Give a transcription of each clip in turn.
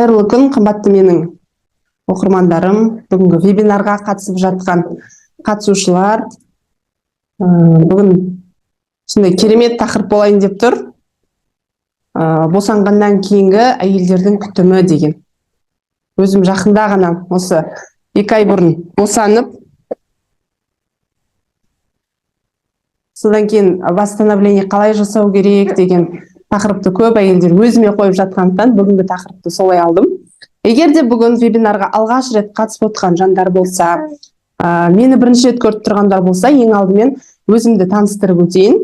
Қайырлы күн, қымбатты менің оқырмандарым, бүгінгі вебинарға қатысып жатқан қатысушылар. Бүгін сондай керемет тақырып болайын деп тұр. Босанғаннан кейінгі әйелдердің күтімі деген. Өзім жақында ғана осы 2 ай бұрын босанып, содан кейін восстановление қалай жасау керек деген тақырыпты көп әйелдер өзіме қойып жатқандықтан, бүгінгі тақырыпты солай алдым. Егер де бүгін вебинарға алғаш рет қатысып отқан жандар болса, мені бірінші рет көріп тұрғандар болса, ең алдымен өзімді таныстырып өтейін.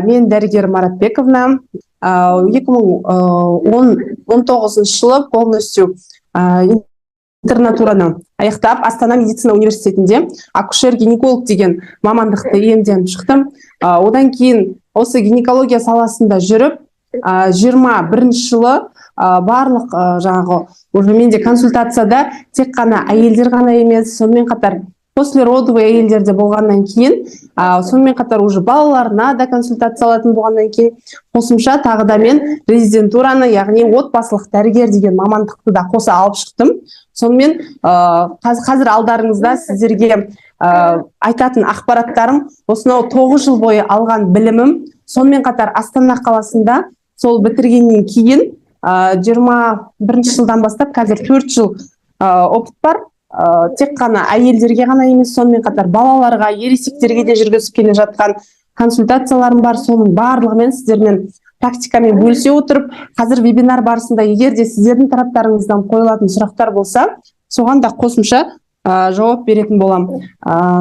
Мен дәрігер Маратбековна, 2019 жылы полностью интернатураны аяқтап, Астана медицина университетінде акушер гинеколог деген мамандықты иемденіп шықтым. Одан кейін осы гинекология саласында жүріп, 21-жылы барлық жаңағы уже менде консультацияда тек қана әйелдер ғана емес, сонымен қатар послеродовый әйелдер де болғаннан кейін, сонымен қатар уже балаларына да консультация алатын болғаннан кейін, қосымша тағы да мен резидентураны, яғни отбасылық дәрігер деген мамандықты да қоса алып шықтым. Сонымен қазір алдарыңызда сіздерге айтатын ақпараттарым осынау 9 жыл бойы алған білімім, сонымен қатар Астана қаласында сол бітіргеннен кейін 21-жылдан бастап қазір 4 жыл опыт бар. Тек қана әйелдерге ғана емес, сонымен қатар балаларға, ересектерге де жүргізіп келе жатқан консультацияларым бар. Соның барлығымен сіздермен практикамен бөлісе отырып, қазір вебинар барысында егер де сіздердің тараптарыңыздан қойылатын сұрақтар болса, соған да қосымша жауап беретін боламын.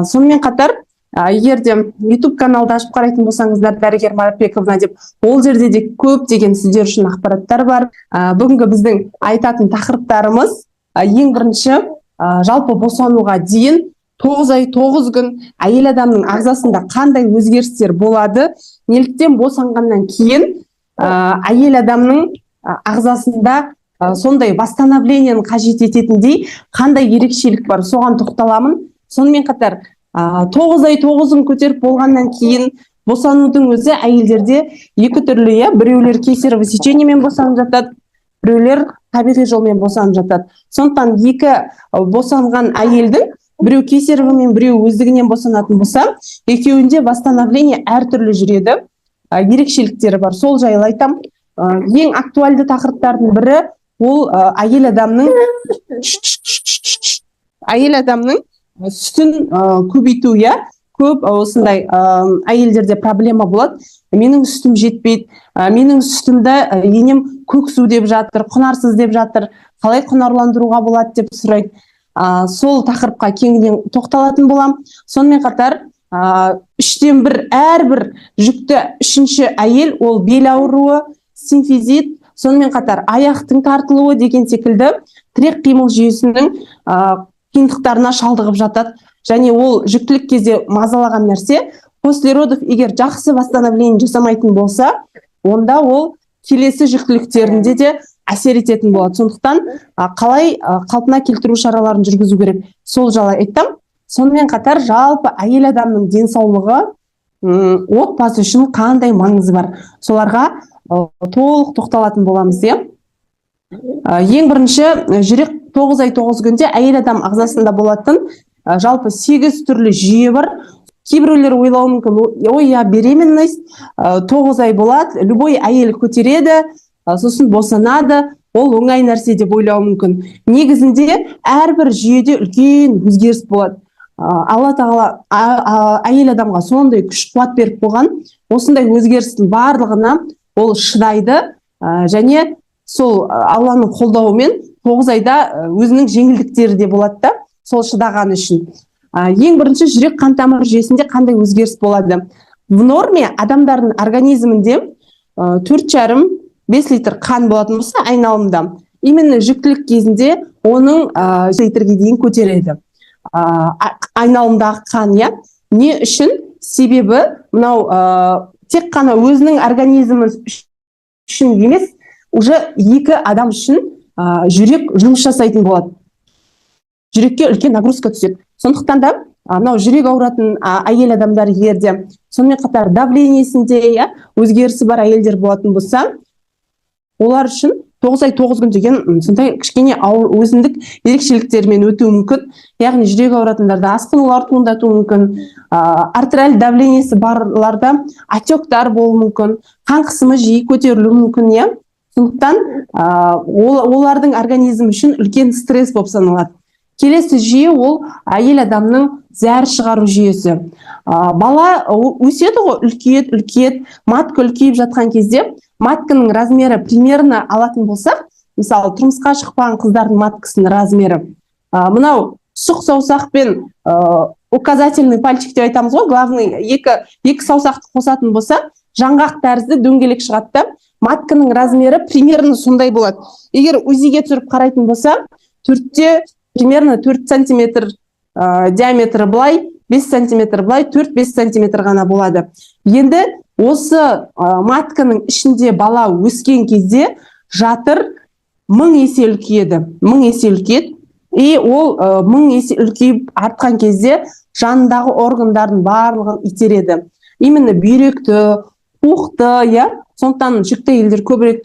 Сонымен қатар егер де YouTube каналды ашып қарайтын болсаңыздар, дәрігер Маратбековна деп, ол жерде де көптеген сіздер үшін ақпараттар бар. Бүгінгі біздің айтатын тақырыптарымыз: ең бірінші, жалпы босануға дейін 9 ай 9 күн әйел адамның ағзасында қандай өзгерістер болады, неліктен босанғаннан кейін әйел адамның ағзасында сондай восстановлениені қажет ететіндей қандай ерекшелік бар, соған тоқталамын. Сонымен қатар 9 ай 9 күн көтеріп болғаннан кейін босанудың өзі әйелдерде екі түрлі, иә: біреулер кесарево сечениемен босанып жатады, біреулер табиғи жолмен босанып жатады. Сондықтан екі босанған әйелдің, біреу кесаревомен, біреу өздігінен босанатын болса, екеуінде восстановление әртүрлі жүреді, ерекшеліктері бар, сол жайлы айтамын. Ең актуальды тақырыптардың бірі ол әйел адамның сүтін көбейту, иә. Көп осындай әйелдерде проблема болады: менің сүтім жетпейді, менің сүтімді енем көк су деп жатыр, құнарсыз деп жатыр, қалай құнарландыруға болады деп сұрайды. Сол тақырыпқа кеңінен тоқталатын боламын. Сонымен қатар үштен бір, әрбір жүкті үшінші әйел ол бел ауруы, симфизит, сонымен қатар аяқтың тартылуы деген секілді тірек қимыл жүйесінің қиындықтарына шалдығып жатады. Және ол жүктілік кезде мазалаған нәрсе, после родов егер жақсы восстановление жасамайтын болса, онда ол келесі жүктіліктерінде де әсер ететін болады. Сондықтан қалай қалпына келтіру шараларын жүргізу керек, сол жайлы айтамын. Сонымен қатар жалпы әйел адамның денсаулығы отбасы үшін қандай маңызы бар, соларға толық тоқталатын боламыз, иә. Ең бірінші, жүрек. 9 ай 9 күнде әйел адам ағзасында болатын жалпы сегіз түрлі жүйе бар. Кейбіреулер ойлауы мүмкін: ой, я беременность 9 ай болады, любой әйел көтереді, сосын босанады, ол оңай нәрсе деп ойлауы мүмкін. Негізінде әрбір жүйеде үлкен өзгеріс болады. Алла тағала әйел адамға сондай күш қуат беріп қойған, осындай өзгерістің барлығына ол шыдайды, және сол Алланың қолдауымен 9 айда өзінің жеңілдіктері де болады да сол шыдағаны үшін. Ең бірінші, жүрек қан тамыр жүйесінде қандай өзгеріс болады? В норме адамдардың организмінде 4,5-5 литр қан болатын болса айналымда, именно жүктілік кезінде оның литрге дейін көтереді айналымдағы қан, иә. Не үшін? Себебі мынау тек қана өзінің организмі үшін емес, уже екі адам үшін жүрек жұмыс жасайтын болады, жүрекке үлкен нагрузка түседі. Сондықтан да мынау жүрек ауыратын әйел адамдар, егер де сонымен қатар давлениесінде, иә, өзгерісі бар әйелдер болатын болса, олар үшін 9 ай 9 күн деген сондай кішкене ауыр өзіндік ерекшеліктермен өтуі мүмкін, яғни жүрек ауыратындарда асқынулар туындатуы мүмкін, артериаль давлениесі барларда отектар болуы мүмкін, қан қысымы жиі көтерілуі мүмкін, иә. Сондықтан олардың организмі үшін үлкен стресс болып саналады. Келесі жүйе ол әйел адамның зәр шығару жүйесі. Бала өседі ғой, үлкейеді, үлкейеді. Матка үлкейіп жатқан кезде матканың размері примерно алатын болсақ, мысалы, тұрмысқа шықпаған қыздардың маткасының размері мынау сұқ саусақпен указательный пальчик деп айтамыз ғой, главный екі саусақты қосатын болса, жаңғақ тәрізді дөңгелек шығады да, матканың размері примерно сондай болады. Егер УЗИге түсіріп қарайтын болса, төртте примерно 4 сантиметр диаметрі былай, 5 сантиметр былай, 4-5 сантиметр ғана болады. Енді осы матканың ішінде бала өскен кезде жатыр мың есе үлкейеді, мың есе үлкейеді. И ол мың есе үлкейіп артқан кезде жанындағы органдардың барлығын итереді, именно бүйректі, қуықты, иә. Сондықтан жүкті әйелдер көбірек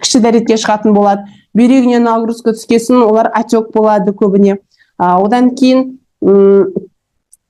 кіші дәретке шығатын болады, бүйрегіне нагрузка түскесін олар отек болады көбіне. Одан кейін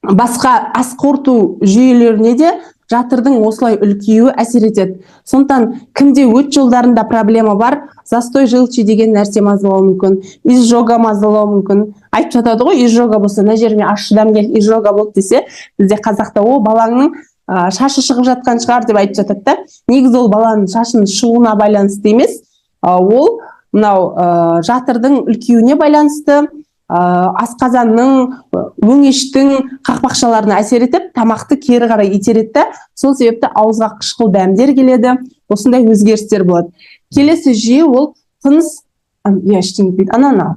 басқа ас қорыту жүйелеріне де жатырдың осылай үлкеюі әсер етеді. Сондықтан кімде өт жолдарында проблема бар, застой желчи деген нәрсе мазалауы мүмкін, изжога мазалауы мүмкін. Айтып жатады ғой, изжога болса, мына жеріме ащы дәм келді, изжога болды десе, бізде қазақта о балаңның шашы шығып жатқан шығар деп айтып жатады да. Негізі ол баланың шашының шығуына байланысты емес, ол мынау жатырдың үлкеюіне байланысты, асқазанның, өңештің қақпақшаларына әсер етіп, тамақты кері қарай итереді да, сол себепті ауызға қышқыл дәмдер келеді, осындай өзгерістер болады. Келесі жүйе ол тыныс, иә, ештеңе етпейді. Ананы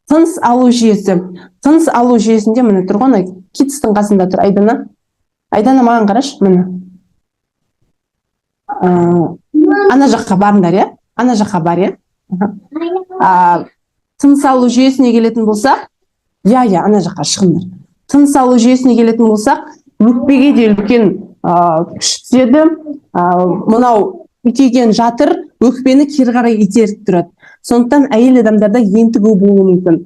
тыныс алу жүйесі. Тыныс алу жүйесінде міне тұр ғой, ана китстің қасында тұр. Айдана, Айдана, маған қарашы, міне. Ана жаққа барыңдар, иә, ана жаққа бар, иә. Тыныс алу жүйесіне келетін болсақ, иә, ана жаққа шығыңдар. Тыныс алу жүйесіне келетін болсақ, өкпеге де үлкен күш түседі. Мынау үлкейген жатыр өкпені кері қарай итеріп тұрады, сондықтан әйел адамдарда ентігу болуы мүмкін.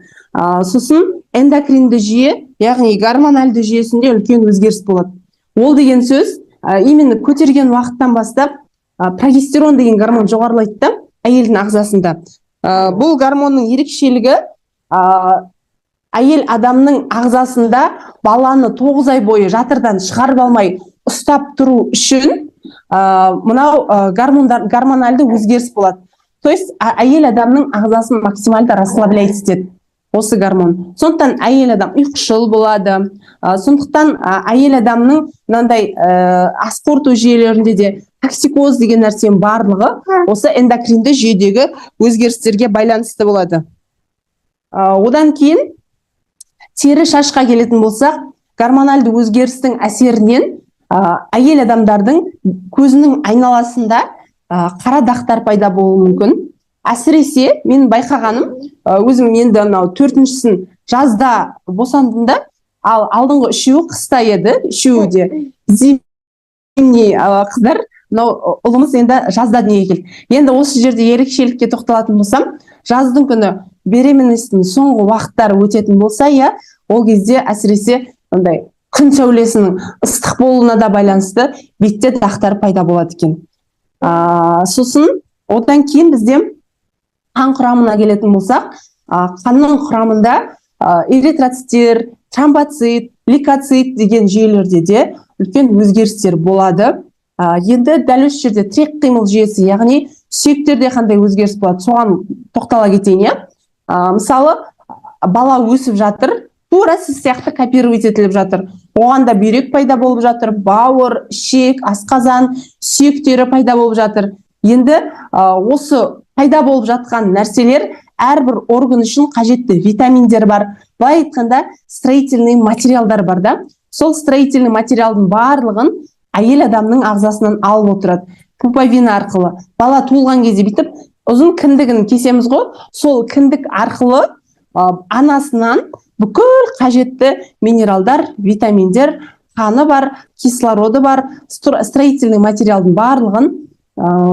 Сосын эндокринді жүйе, яғни гормональды жүйесінде үлкен өзгеріс болады. Ол деген сөз именно көтерген уақыттан бастап прогестерон деген гормон жоғарылайды да әйелдің ағзасында. Бұл гормонның ерекшелігі әйел адамның ағзасында баланы 9 ай бойы жатырдан шығарып алмай ұстап тұру үшін мынау гормондар, гормональды өзгеріс болады. То есть әйел адамның ағзасын максимально расслаблять етеді осы гормон. Сондықтан әйел адам ұйқышыл болады. Сондықтан әйел адамның мынандай ас қорыту жүйелерінде де токсикоз деген нәрсенің барлығы осы эндокринді жүйедегі өзгерістерге байланысты болады. Одан кейін тері, шашқа келетін болсақ, гормональды өзгерістің әсерінен әйел адамдардың көзінің айналасында қара дақтар пайда болуы мүмкін. Әсіресе мен байқағаным, өзім енді мынау төртіншісін жазда босандым да, ал алдыңғы үшеуі қыста еді, үшеуі де зимний қыздар. Мынау ұлымыз енді жазда дүниеге келді. Енді осы жерде ерекшелікке тоқталатын болсам, жаздың күні беременностьтің соңғы уақыттары өтетін болса, иә, ол кезде әсіресе андай күн сәулесінің ыстық болуына да байланысты бетте дақтар пайда болады екен. Сосын одан кейін бізде қан құрамына келетін болсақ, қанның құрамында эритроциттер, тромбоцит, лейкоцит деген жүйелерде де үлкен өзгерістер болады. Енді дәл осы жерде тірек қимыл жүйесі, яғни сүйектерде қандай өзгеріс болады, соған тоқтала кетейін, иә. Мысалы, бала өсіп жатыр, тура сіз сияқты копировать етіліп жатыр, оған да бүйрек пайда болып жатыр, бауыр, ішек, асқазан, сүйектері пайда болып жатыр. Енді осы пайда болып жатқан нәрселер, әрбір орган үшін қажетті витаминдер бар, былай айтқанда, строительный материалдар бар да. Сол строительный материалдың барлығын әйел адамның ағзасынан алып отырады пуповина арқылы. Бала туылған кезде бүйтіп ұзын кіндігін кесеміз ғой, сол кіндік арқылы анасынан бүкіл қажетті минералдар, витаминдер, қаны бар, кислороды бар строительный материалдың барлығын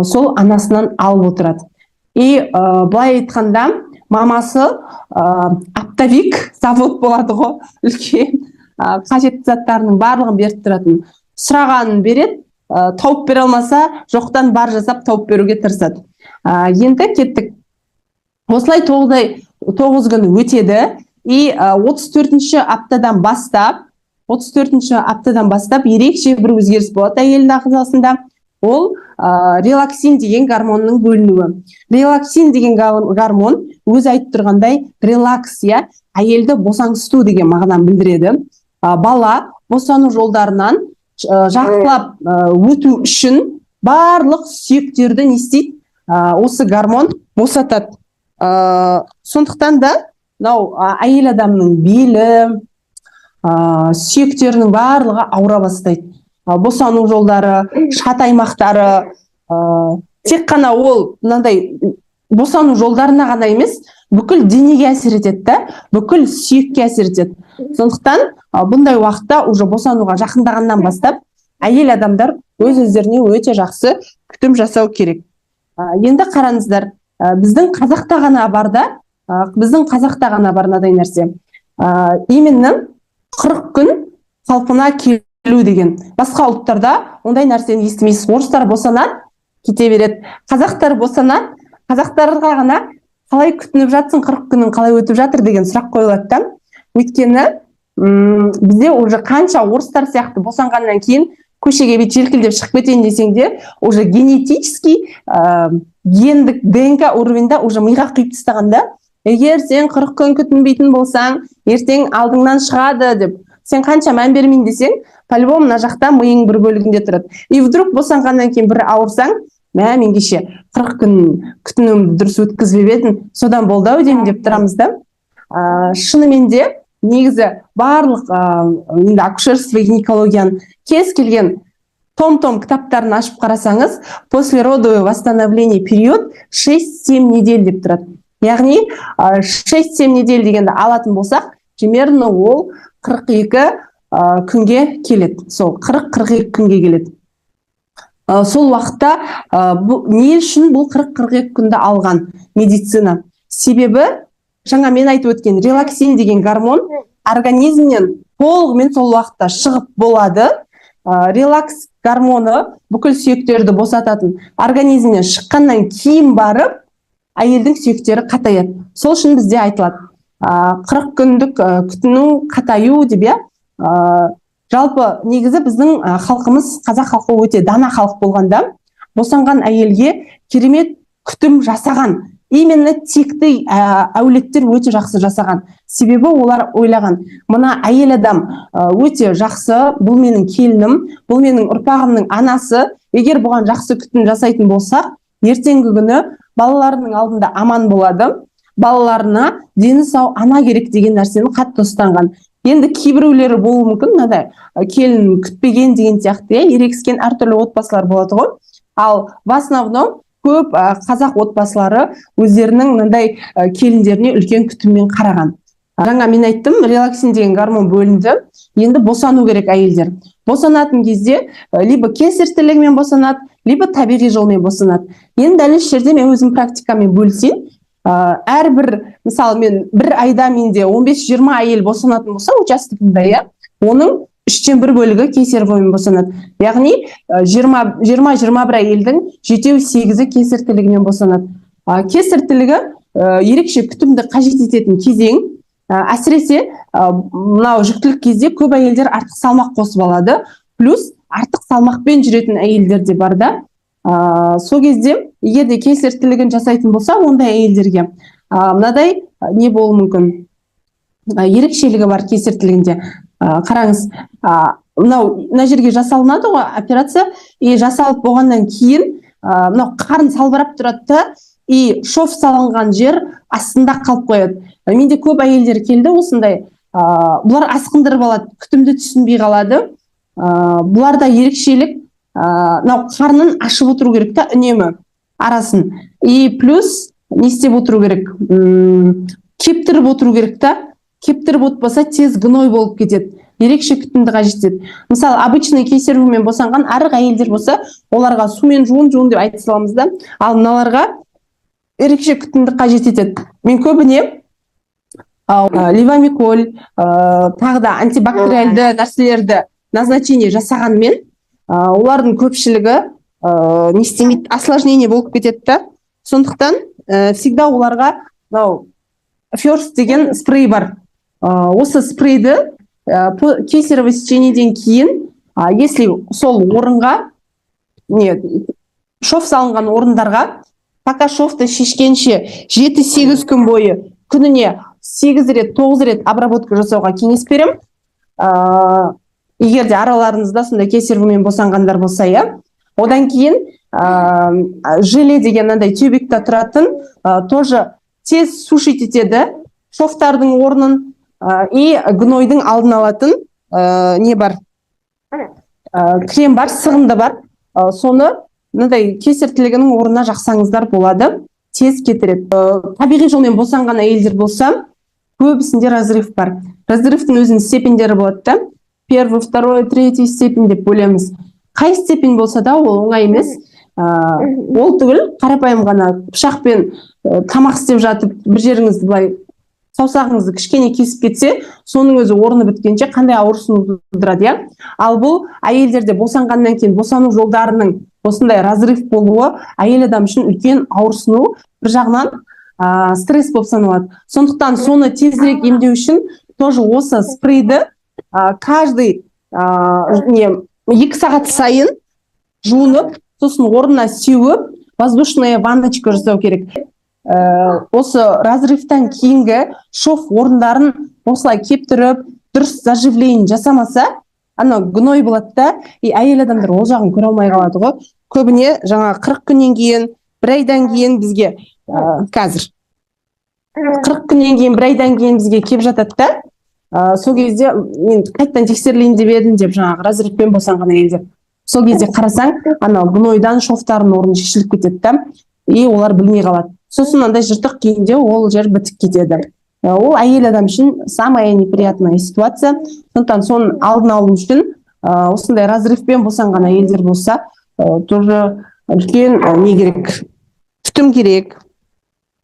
сол анасынан алып отырады. И былай айтқанда, мамасы оптовик завод болады ғой, үлкен, қажетті заттарының барлығын беріп тұратын. Сұрағанын береді, тауып бере алмаса, жоқтан бар жасап тауып беруге тырысады. Енді кеттік. Осылай 9 ай, 9 күн өтеді. И 34-аптадан бастап, 34-аптадан бастап ерекше бір өзгеріс болады әйелдің ағзасында. Ол релаксин деген гормонның бөлінуі. Релаксин деген гормон, өзі айтып тұрғандай, релакс, иә, әйелді босаңсыту деген мағынаны білдіреді. Бала босану жолдарынан жақсылап өту үшін барлық сүйектерді не істейді? Осы гормон босатады. Сондықтан да мынау әйел адамның белі, сүйектерінің барлығы ауыра бастайды. Босану жолдары, шат аймақтары, тек қана ол мынандай босану жолдарына ғана емес, бүкіл денеге әсер етеді да, бүкіл сүйекке әсер етеді. Сондықтан бұндай уақытта, уже босануға жақындағаннан бастап, әйел адамдар өз өздеріне өте жақсы күтім жасау керек. Енді қараңыздар, біздің қазақта ғана бар да, біздің қазақта ғана бар мынадай нәрсе, именно 40 күн қалпына келу деген. Басқа ұлттарда ондай нәрсені естімейсіз. Орыстар босанады, кете береді. Қазақтар босанады, қазақтарға ғана «Қалай күтініп жатсың, 40 күнің қалай өтіп жатыр?» деген сұрақ қойылады да. Өйткені бізде уже қанша орыстар сияқты босанғаннан кейін көшеге бүйтіп желкілдеп шығып кетейін десең де, уже генетический, гендік ДНК уровеньда уже миға құйып тастаған да: егер сен 40 күн күтінбейтін болсаң, ертең алдыңнан шығады деп. Сен қанша мән бермейін десең, по любому мына жақта миың бір бөлігінде тұрады. И вдруг босанғаннан кейін бір ауырсаң: «Мә, мен кеше 40 күн күтінуімді дұрыс өткізбеп едім, содан болды ау деймін», — деп тұрамыз да. Шынымен де, негізі барлық енді акушерство, гинекологияның кез келген том том кітаптарын ашып қарасаңыз, послеродовое восстановление период 6-7 недель деп тұрады. Яғни 6-7 недель дегенді алатын болсақ, примерно ол 42 күнге келеді, сол 40-42 күнге келеді. Сол уақытта бұл, не үшін бұл 40-42 күнді алған медицина? Себебі жаңа мен айтып өткен релаксин деген гормон организмнен толығымен сол уақытта шығып болады. Релакс гормоны, бүкіл сүйектерді босататын, организмнен шыққаннан кейін барып әйелдің сүйектері қатаяды. Сол үшін бізде айтылады 40 күндік күтіну, қатаю деп, иә. Жалпы негізі біздің халқымыз, қазақ халқы өте дана халық болғанда, босанған әйелге керемет күтім жасаған. Именно текті әулеттер өте жақсы жасаған. Себебі олар ойлаған: мына әйел адам өте жақсы, бұл менің келінім, бұл менің ұрпағымның анасы, егер бұған жақсы күтім жасайтын болсақ, ертеңгі күні балаларының алдында аман болады, балаларына дені сау ана керек деген нәрсені қатты ұстанған. Енді кейбіреулері болуы мүмкін, мынадай келін күтпеген деген сияқты, иә, ерегіскен әртүрлі отбасылар болады ғой. Ал в основном көп қазақ отбасылары өздерінің мынандай келіндеріне үлкен күтіммен қараған. Жаңа мен айттым, релаксин деген гормон бөлінді. Енді босану керек. Әйелдер босанатын кезде либо кесарь тілігімен босанады, либо табиғи жолмен босанады. Енді дәл осы жерде мен өзім практикамен бөлісейін. Әрбір, мысалы, мен бір айда менде 15-20 әйел босанатын болса участогімда, иә, оның үштен бір бөлігі кесаревоймен босанады. Яғни 20-21 әйелдің жетеу, сегізі кесар тілігімен босанады. Кесар тілігі ерекше күтімді қажет ететін кезең. Әсіресе мынау жүктілік кезде көп әйелдер артық салмақ қосып алады, плюс артық салмақпен жүретін әйелдер де бар да. Сол кезде егер де кесар тілігін жасайтын болса, ондай әйелдерге мынадай не болуы мүмкін, ерекшелігі бар кесар тілігінде. Қараңыз, мынау мына жерге жасалынады ғой операция. И жасалып болғаннан кейін мынау қарын салбырап тұрады да, и шов салынған жер астында қалып қояды. Менде көп әйелдер келді осындай. Бұлар асқындырып алады, күтімді түсінбей қалады. Бұларда ерекшелік, мынау қарнын ашып отыру керек та үнемі арасын. И плюс не істеп отыру керек? Кептіріп отыру керек та. Кептіріп отпаса, тез гной болып кетеді. Ерекше күтімді қажет етеді. Мысалы, обычный кесаревоймен босанған арық әйелдер болса, оларға сумен жуын, жуын деп айта саламыз да. Ал мыналарға Ерекше күтімді қажет етеді. Мен көбіне левомиколь, тағы да антибактериальды нәрселерді назначение жасағанмен, олардың көпшілігі не істемейді, осложнение болып кетеді да. Сондықтан всегда оларға мынау Ферст деген спрей бар. Осы спрейді кесарево сечениеден кейін, если сол орынға не шов салынған орындарға, пока шовты шешкенше 7-8 күн бойы күніне 8 рет, 9 рет обработка жасауға кеңес беремін, егер де араларыңызда сондай кесаревомен босанғандар болса, иә. Одан кейін желе деген мынандай тюбикта тұратын, тоже тез сушить етеді шовтардың орнын и гнойдың алдын алатын не бар, крем бар, сығынды бар. Соны мынандай кесар тілігінің орнына жақсаңыздар болады, тез кетіреді. Табиғи жолмен босанған әйелдер болса, көбісінде разрыв бар. Разрывтың өзінің степеньдері болады да: первый, второй, третий степень деп бөлеміз. Қай степень болса да, ол оңай емес. Ол түгіл, қарапайым ғана пышақпен тамақ істеп жатып, бір жеріңізді былай, саусағыңызды кішкене кесіп кетсе, соның өзі орны біткенше қандай ауырсыну тудырады, иә. Ал бұл әйелдерде босанғаннан кейін босану жолдарының осындай разрыв болуы әйел адам үшін үлкен ауырсыну, бір жағынан стресс болып саналады. Сондықтан соны тезірек емдеу үшін тоже осы спрейді каждый не 2 сағат сайын жуынып, сосын орнына сеуіп, воздушная ванночка жасау керек. Осы разрывтан кейінгі шов орындарын осылай кептіріп, дұрыс заживление жасамаса, анау гной болады да, и әйел адамдар ол жағын көре алмай қалады ғой. Көбіне жаңа 40 күннен кейін, бір айдан кейін бізге, қазір 40 күннен кейін, бір айдан кейін бізге келіп жатады да. Сол кезде мен қайтадан тексерілейін деп едім деп, жаңағы разрывпен босанған әйелдер. Сол кезде қарасаң, анау гнойдан шовтардың орны шешіліп кетеді да, и олар білмей қалады. Сосын андай жыртық күйінде ол жер бітіп кетеді. Ол әйел адам үшін самая неприятная ситуация. Сондықтан соның алдын алу үшін осындай разрывпен босанған әйелдер болса, тоже үлкен не керек, күтім керек.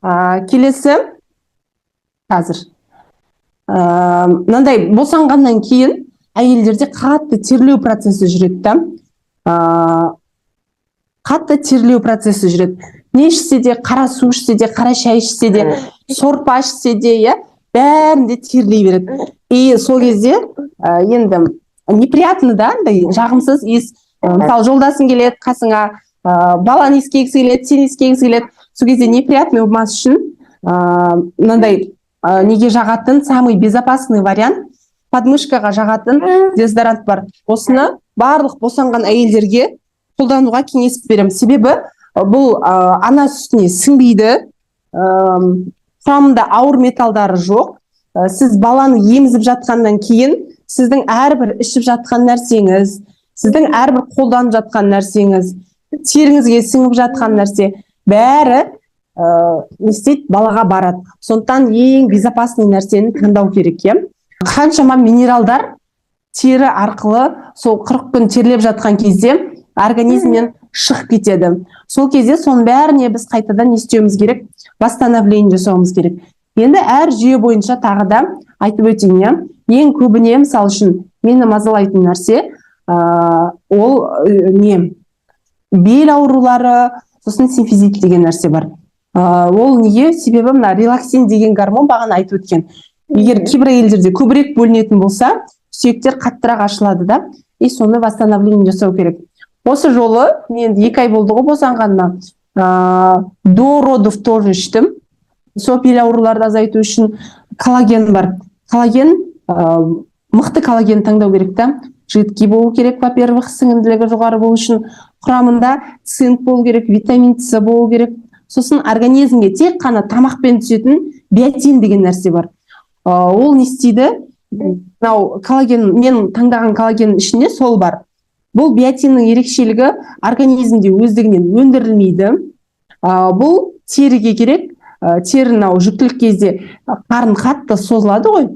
Келесі қазір мынандай босанғаннан кейін әйелдерде қатты терлеу процесі жүреді да, қатты терлеу процесі жүреді. Не ішсе де, қара су ішсе де, қара шай ішсе де, сорпа ішсе де, иә, бәрінде терлей береді. И сол кезде енді неприятно да, андай жағымсыз иіс. Мысалы, жолдасың келеді қасыңа, баланы иіскегісі келеді, сені иіскегісі келеді. Сол кезде неприятный болмас үшін мынандай неге жағатын, самый безопасный вариант, подмышкаға жағатын дезодорант бар. Осыны барлық босанған әйелдерге қолдануға кеңес беремін, себебі бұл ана сүтіне сіңбейді, құрамында ауыр металдары жоқ. Сіз баланы емізіп жатқаннан кейін сіздің әрбір ішіп жатқан нәрсеңіз, сіздің әрбір қолданып жатқан нәрсеңіз, теріңізге сіңіп жатқан нәрсе, бәрі не істейді, балаға барады. Сондықтан ең безопасный нәрсені таңдау керек, иә. Қаншама минералдар тері арқылы сол 40 күн терлеп жатқан кезде организмнен шығып кетеді. Сол кезде соның бәріне біз қайтадан не істеуіміз керек? Восстановление жасауымыз керек. Енді әр жүйе бойынша тағы да айтып өтейін, иә. Ең көбіне, мысалы үшін, мені мазалайтын нәрсе ол не бел аурулары, сосын симфизит деген нәрсе бар. Ол неге? Себебі мына релаксин деген гормон, бағана айтып өткен, егер кейбір әйелдерде көбірек бөлінетін болса, сүйектер қаттырақ ашылады да, и соны восстановление жасау керек. Осы жолы мен енді 2 ай болды ғой босанғаныма, до родов тоже іштім. Сол бел ауруларды азайту үшін коллаген бар. Коллаген, мықты коллаген таңдау керек та. Жидкий болу керек, во первых, сіңімділігі жоғары болу үшін. Құрамында цинк болу керек, витамин С болу керек. Сосын организмге тек қана тамақпен түсетін биотин деген нәрсе бар. Ол не істейді? Мынау коллаген, мен таңдаған коллагеннің ішінде сол бар. Бұл биотиннің ерекшелігі: организмде өздігінен өндірілмейді. Бұл теріге керек. Тері мынау жүктілік кезде қарын қатты созылады ғой,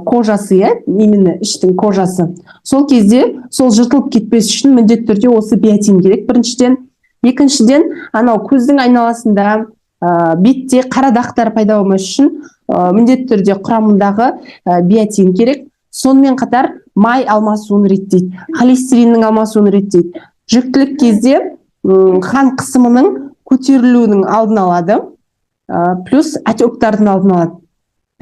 кожасы, иә, именно іштің кожасы. Сол кезде сол жыртылып кетпес үшін міндетті түрде осы биотин керек біріншіден. Екіншіден, анау көздің айналасында Бетте қара дақтар пайда болмас үшін міндетті түрде құрамындағы биотин керек. Сонымен қатар май алмасуын реттейді, холестериннің алмасуын реттейді. Жүктілік кезде қан қысымының көтерілуінің алдын алады, плюс отектардың алдын алады.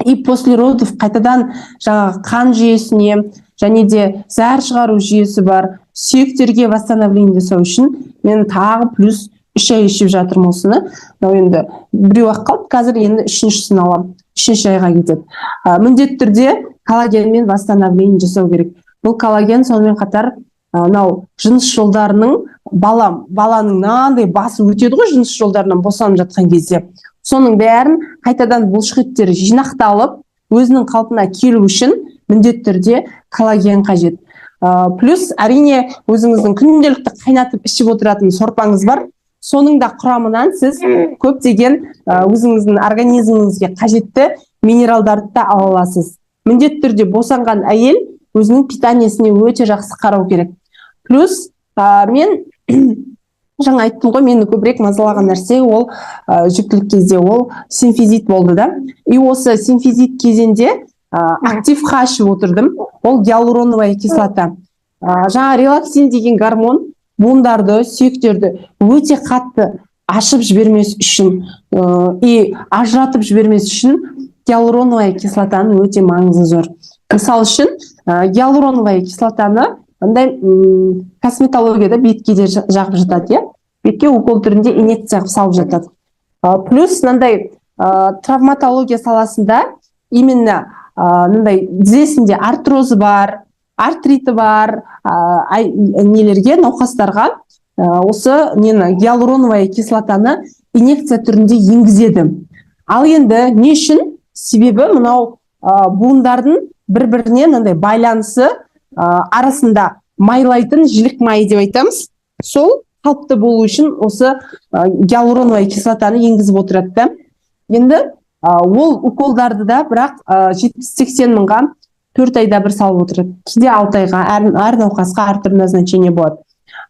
И после родов қайтадан жаңағы қан жүйесіне және де зәр шығару жүйесі бар сүйектерге восстановление жасау үшін мен тағы плюс 3 ай ішіп жатырмын осыны. Мынау енді біреу ақ қалды, қазір енді үшіншісін аламын, үшінші айға кетеді. Міндетті түрде коллагенмен восстановление жасау керек. Бұл коллаген сонымен қатар мынау жыныс жолдарының, баланың мынандай басы өтеді ғой жыныс жолдарынан босанып жатқан кезде, соның бәрін қайтадан бұлшықеттері жинақталып, өзінің қалпына келу үшін міндетті түрде коллаген қажет. Плюс, әрине, өзіңіздің күнделікті қайнатып ішіп отыратын сорпаңыз бар, соның да құрамынан сіз көптеген өзіңіздің организміңізге қажетті минералдарды да ала аласыз. Міндетті түрде босанған әйел өзінің питаниесіне өте жақсы қарау керек. Плюс мен жаңа айттым ғой, мені көбірек мазалаған нәрсе ол жүктілік кезде ол симфизит болды да. И осы симфизит кезінде Актив Х ішіп отырдым, ол гиалуроновая кислота. Жаңа релаксин деген гормон буындарды, сүйектерді өте қатты ашып жібермес үшін и ажыратып жібермес үшін гиалуроновая кислотаның өте маңызы зор. Мысалы үшін, гиалуроновая кислотаны андай косметологияда бетке де жағып жатады, иә, бетке укол түрінде инъекция қылып салып жатады. Плюс мынандай травматология саласында именно мындай тізесінде артрозы бар, артриті бар нелерге, науқастарға осы нені, гиалуроновая кислотаны инъекция түрінде енгізеді. Ал енді не үшін? Себебі мынау буындардың бір біріне мынандай байланысы, арасында майлайтын жілік майы деп айтамыз, сол қалыпты болу үшін осы гиалуроновая кислотаны енгізіп отырады да. Енді ол уколдарды да бірақ 70-80 мыңға 4 айда бір салып отырады, кейде 6 айға, әр науқасқа әртүрлі назначение болады.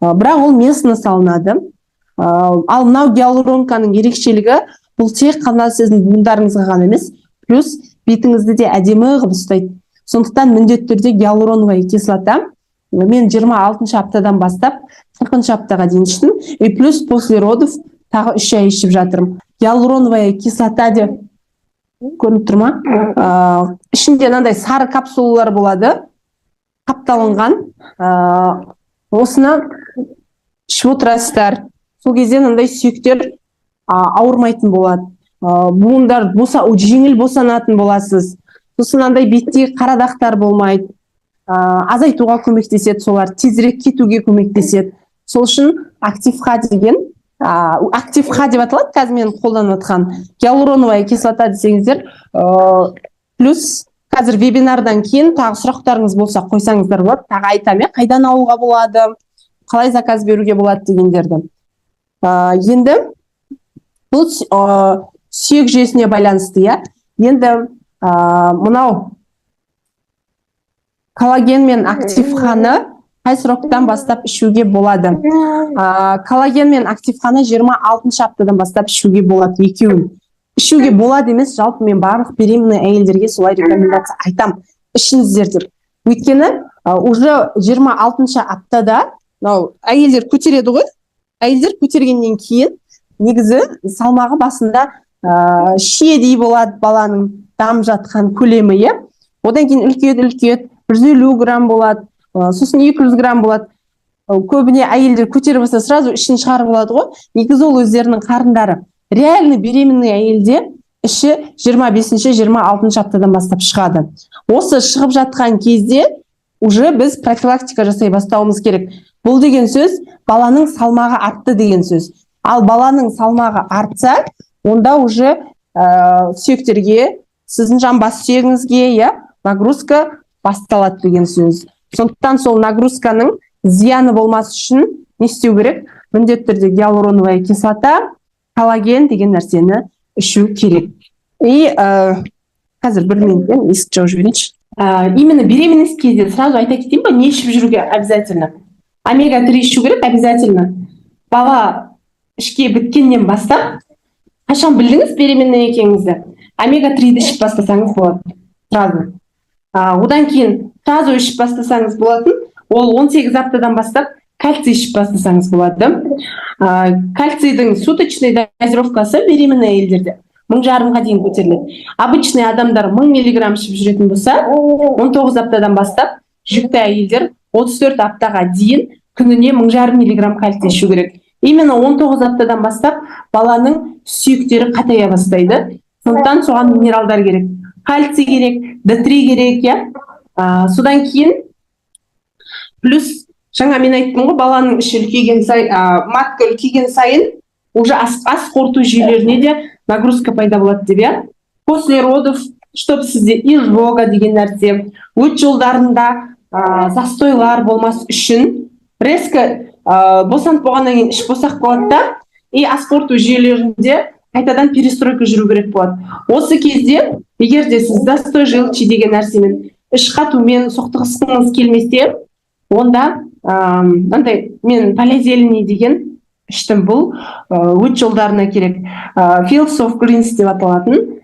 Бірақ ол местно салынады. Ал мынау гиалуронканың ерекшелігі, бұл тек қана сіздің буындарыңызға ғана емес, плюс бетіңізді де әдемі қылып ұстайды. Сондықтан міндетті түрде гиалуроновая кислота мен 26 аптадан бастап 40 аптаға дейін іштім, и плюс после родов тағы 3 ай ішіп жатырмын. Гиалуроновая кислота деп көрініп тұр ма? Ішінде мынандай сары капсулалар болады қапталынған. Осыны ішіп отырасыздар, сол кезде мынандай сүйектер ауырмайтын болады, буындар жеңіл босанатын боласыз. Сосын мынандай беттегі қара дақтар болмайды, азайтуға көмектеседі, солар тезірек кетуге көмектеседі. Сол үшін Актив Х деген, Актив Х деп аталады қазір мен қолданып жатқан гиалуроновая кислота десеңіздер. Плюс қазір вебинардан кейін тағы сұрақтарыңыз болса, қойсаңыздар болады, тағы айтамын, иә, қайдан алуға болады, қалай заказ беруге болады дегендерді. Енді бұл сүйек жүйесіне байланысты, иә. Енді мынау коллаген мен Актив Ханы қай сроктан бастап ішуге болады? Коллаген мен Актив Ханы 26 аптадан бастап ішуге болады. Екеуін ішуге болады емес, жалпы мен барлық беременный әйелдерге солай рекомендация айтам, ішіңіздер деп. Өйткені уже 26 аптада мынау әйелдер көтереді ғой. Әйелдер көтергеннен кейін негізі салмағы басында шиедей болады баланың дамып жатқан көлемі, иә. Одан кейін үлкейеді, үлкейеді, 150 грамм болады, сосын 200 грамм болады. Көбіне әйелдер көтере бастаса, сразу ішін шығарып алады ғой. Негізі ол өздерінің қарындары. Реально беременный әйелде іші 25-ші, 26 аптадан бастап шығады. Осы шығып жатқан кезде уже біз профилактика жасай бастауымыз керек. Бұл деген сөз баланың салмағы артты деген сөз. Ал баланың салмағы артса, онда уже сүйектерге, сіздің жамбас сүйегіңізге, иә, нагрузка басталады деген сөз. Сондықтан сол нагрузканың зияны болмас үшін не істеу керек? Міндетті түрде гиалуроновая кислота, коллаген деген нәрсені ішу керек. И қазір бір минут, мен есікті жауып жіберейінші. Именно беременность кезде сразу айта кетейін ба, не ішіп жүруге обязательно? Омега 3 ішу керек обязательно. Бала ішке біткеннен бастап Қашан білдіңіз беременный екеніңізді, омега 3-ді ішіп бастасаңыз болады сразу. Одан кейін сразу ішіп бастасаңыз болатын, ол 18 аптадан бастап кальций ішіп бастасаңыз болады. Кальцийдің суточный дозировкасы беременный әйелдерде 1500-ға дейін көтеріледі. Обычный адамдар 1000 миллиграмм ішіп жүретін болса, 19 аптадан бастап жүкті әйелдер 34 аптаға дейін күніне 1500 миллиграмм кальций ішу керек. Именно 19 аптадан бастап баланың сүйектері қатая бастайды, сондықтан соған минералдар керек, кальций керек, Д3 керек, иә. Содан кейін плюс жаңа мен айттым ғой, баланың іші үлкейген сайын, матка үлкейген сайын уже ас қорыту жүйелеріне де нагрузка пайда болады деп, иә. После родов, чтоб сізде изжога деген нәрсе, өт жолдарында застойлар болмас үшін, резко босанып болғаннан кейін іш босап қалады да, и ас қорыту жүйелерінде қайтадан перестройка жүру керек болады. Осы кезде егер де сіз застой желчи деген нәрсемен, іш қатумен соқтығысқыңыз келмесе, онда мынандай мен Поля зелени деген іштім. Бұл өт жолдарына керек. Fields of Greens деп аталатын,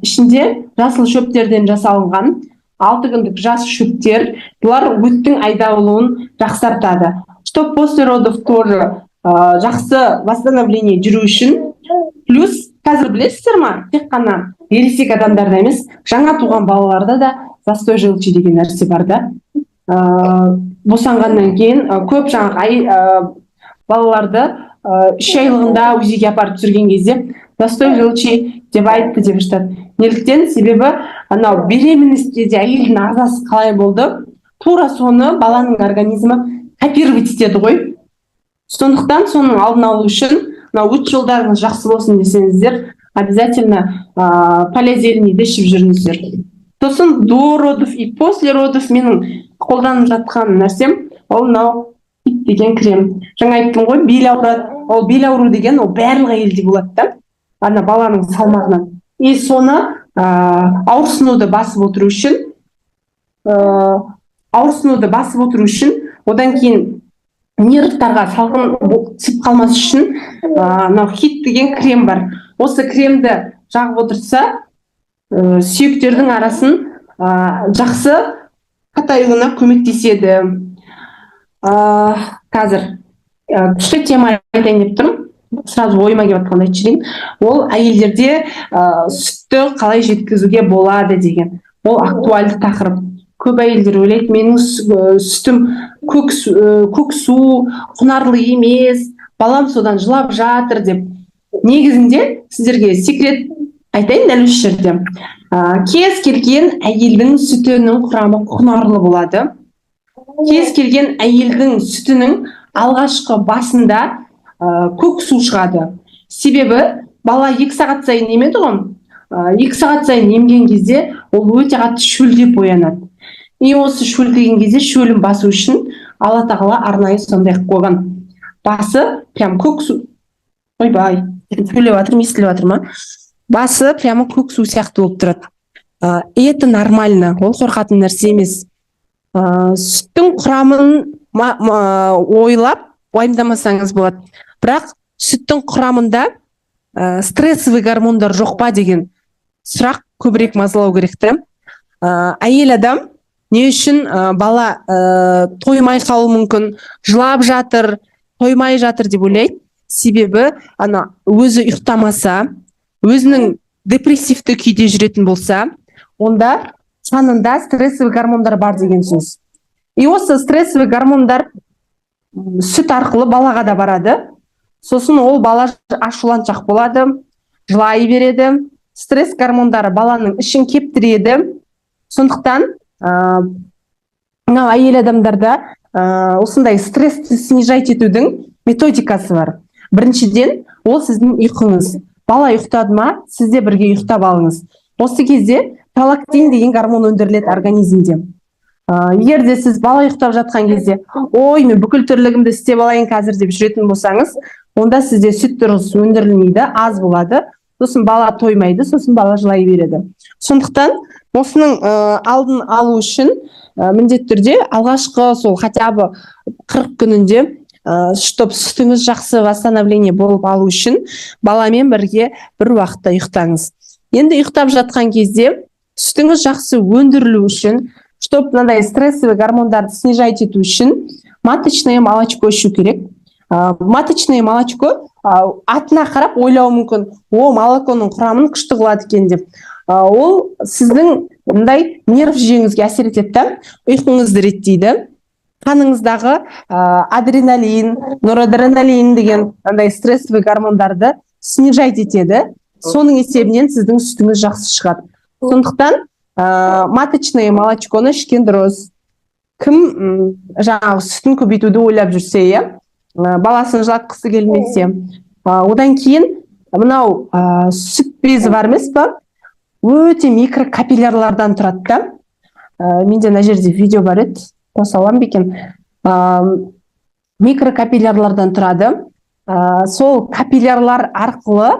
ішінде жасыл шөптерден жасалынған 6 күндік жас шөптер. Бұлар өттің айдалуын жақсартады, чтоб после родов тоже жақсы восстановление жүру үшін. Плюс қазір, білесіздер ма, тек қана ересек адамдарда емес, жаңа туған балаларда да застой желчи деген нәрсе бар да. Босанғаннан кейін көп жаңағы балаларды 3 айлығында УЗИ-ге апарып түсірген кезде застой желчи деп айтты деп жатады. Неліктен? Себебі анау беременность кезде әйелдің ағзасы қалай болды, тура соны баланың организмі копировать етеді ғой. Сондықтан соның алдын алу үшін, мынау өт жолдарыңыз жақсы болсын десеңіздер, обязательно Поля зелениді ішіп жүріңіздер. Сосын до родов и после родов менің қолданып жатқан нәрсем ол мынау Хит деген крем. Жаңа айттым ғой, бел ауырады. Ол бел ауру деген ол барлық әйелде болады да, ана баланың салмағынан. И соны ауырсынуды басып отыру үшін, одан кейін нервтарға салқын түсіп қалмас үшін мынау Хит деген крем бар. Осы кремді жағып отырса, сүйектердің арасын жақсы қатаюына көмектеседі. Қазір күшті тема айтайын деп тұрмын, сразу ойыма келіп жатқанды айтып жіберейін. Ол әйелдерде сүтті қалай жеткізуге болады деген, ол актуальды тақырып. Көп әйелдер ойлайды, менің сүтім көк, көк су, құнарлы емес, балам содан жылап жатыр деп. Негізінде сіздерге секрет айтайын дәл осы жерде. Кез келген әйелдің сүтінің құрамы құнарлы болады. Кез келген әйелдің сүтінің алғашқы басында көк су шығады, себебі бала 2 сағат сайын емеді ғой. 2 сағат сайын емген кезде ол өте қатты шөлдеп оянады. И осы шөлдеген кезде шөлін басу үшін Алла Тағала арнайы сондай қылып қойған, басы прям көк су. Ойбай, сөйлеп жатырмын, естіліп жатыр ма? Басы прямо көк су сияқты болып тұрады. И это нормально, ол қорқатын нәрсе емес. Сүттің құрамын ойлап уайымдамасаңыз болады, бірақ сүттің құрамында стрессовый гормондар жоқ па деген сұрақ көбірек мазалау керек та. Әйел адам не үшін бала тоймай қалуы мүмкін, жылап жатыр, тоймай жатыр деп ойлайды? Себебі ана өзі ұйықтамаса, өзінің депрессивті күйде жүретін болса, онда қанында стрессовый гормондар бар деген сөз. И осы стрессовый гормондар сүт арқылы балаға да барады. Сосын ол бала ашуланшақ болады, жылай береді. Стресс гормондары баланың ішін кептіреді. Сондықтан мынау әйел адамдарда осындай стрессті снижать етудің методикасы бар. Біріншіден, ол сіздің ұйқыңыз. Бала ұйықтады ма, сіз де бірге ұйықтап алыңыз. Осы кезде пролактин деген гормон өндіріледі организмде. Егер де сіз бала ұйықтап жатқан кезде «Ой, мен бүкіл тірлігімді істеп алайын қазір» деп жүретін болсаңыз, онда сізде сүт дұрыс өндірілмейді, аз болады, сосын бала тоймайды, сосын бала жылай береді. Сондықтан осының алдын алу үшін міндетті түрде алғашқы сол хотя бы 40 күнінде Чтоб сүтіңіз жақсы восстановление болып алу үшін, баламен бірге бір уақытта ұйықтаңыз. Енді ұйықтап жатқан кезде сүтіңіз жақсы өндірілу үшін, чтоб мынандай стрессовый гормондарды снижать ету үшін, маточное молочко ішу керек. Маточное молочко атына қарап ойлауы мүмкін, о, молоконың құрамын күшті қылады екен деп. Ол сіздің мындай нерв жүйеңізге әсер етеді да, ұйқыңызды реттейді, қаныңыздағы адреналин, норадреналин деген андай стрессовый гормондарды снижать етеді. Соның есебінен сіздің сүтіңіз жақсы шығады. Сондықтан маточное молочконы ішкен дұрыс. Кім жаңағы сүтін көбейтуді ойлап жүрсе, иә, баласын жылатқысы келмесе. Одан кейін мынау сүт безі бар емес па, өте микрокапиллярлардан тұрады да. Менде мына жерде видео бар еді, қоса аламын ба екен? Микрокапиллярлардан тұрады. Сол капиллярлар арқылы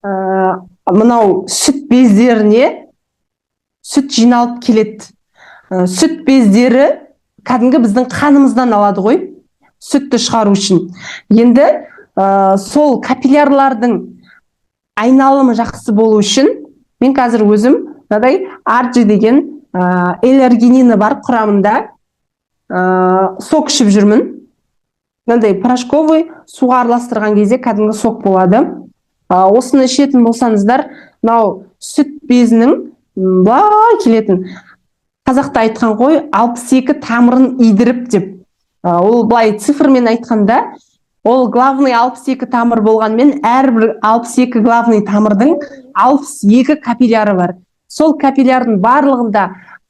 мынау сүт бездеріне сүт жиналып келеді. Сүт бездері кәдімгі біздің қанымыздан алады ғой сүтті шығару үшін. Енді сол капиллярлардың айналымы жақсы болу үшін мен қазір өзім мынадай Арджи деген L-аргинині бар құрамында сок ішіп жүрмін. Мынандай порошковый, суға араластырған кезде кәдімгі сок болады. Осыны ішетін болсаңыздар, мынау сүт безінің былай келетін, қазақта айтқан ғой, 62 тамырын идіріп деп. Ол былай цифрмен айтқанда, ол главный 62 тамыр болғанмен, әрбір 62 главный тамырдың 62 капилляры бар. Сол капиллярдың барлығында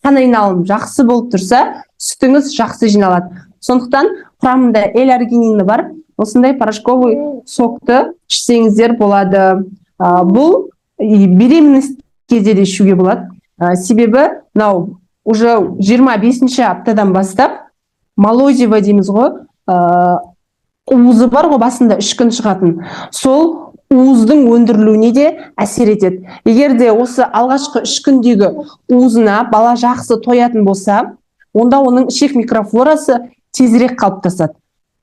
қан айналым жақсы болып тұрса, сүтіңіз жақсы жиналады. Сондықтан құрамында L-аргинині бар осындай порошковый сокты ішсеңіздер болады. Бұл и беременность кезде де ішуге болады. Себебі мынау уже 25 аптадан бастап молозиво дейміз ғой, уызы бар ғой басында 3 күн шығатын, сол уыздың өндірілуіне де әсер етеді. Егер де осы алғашқы 3 күндегі уызына бала жақсы тоятын болса, онда оның ішек микрофлорасы тезірек қалыптасады.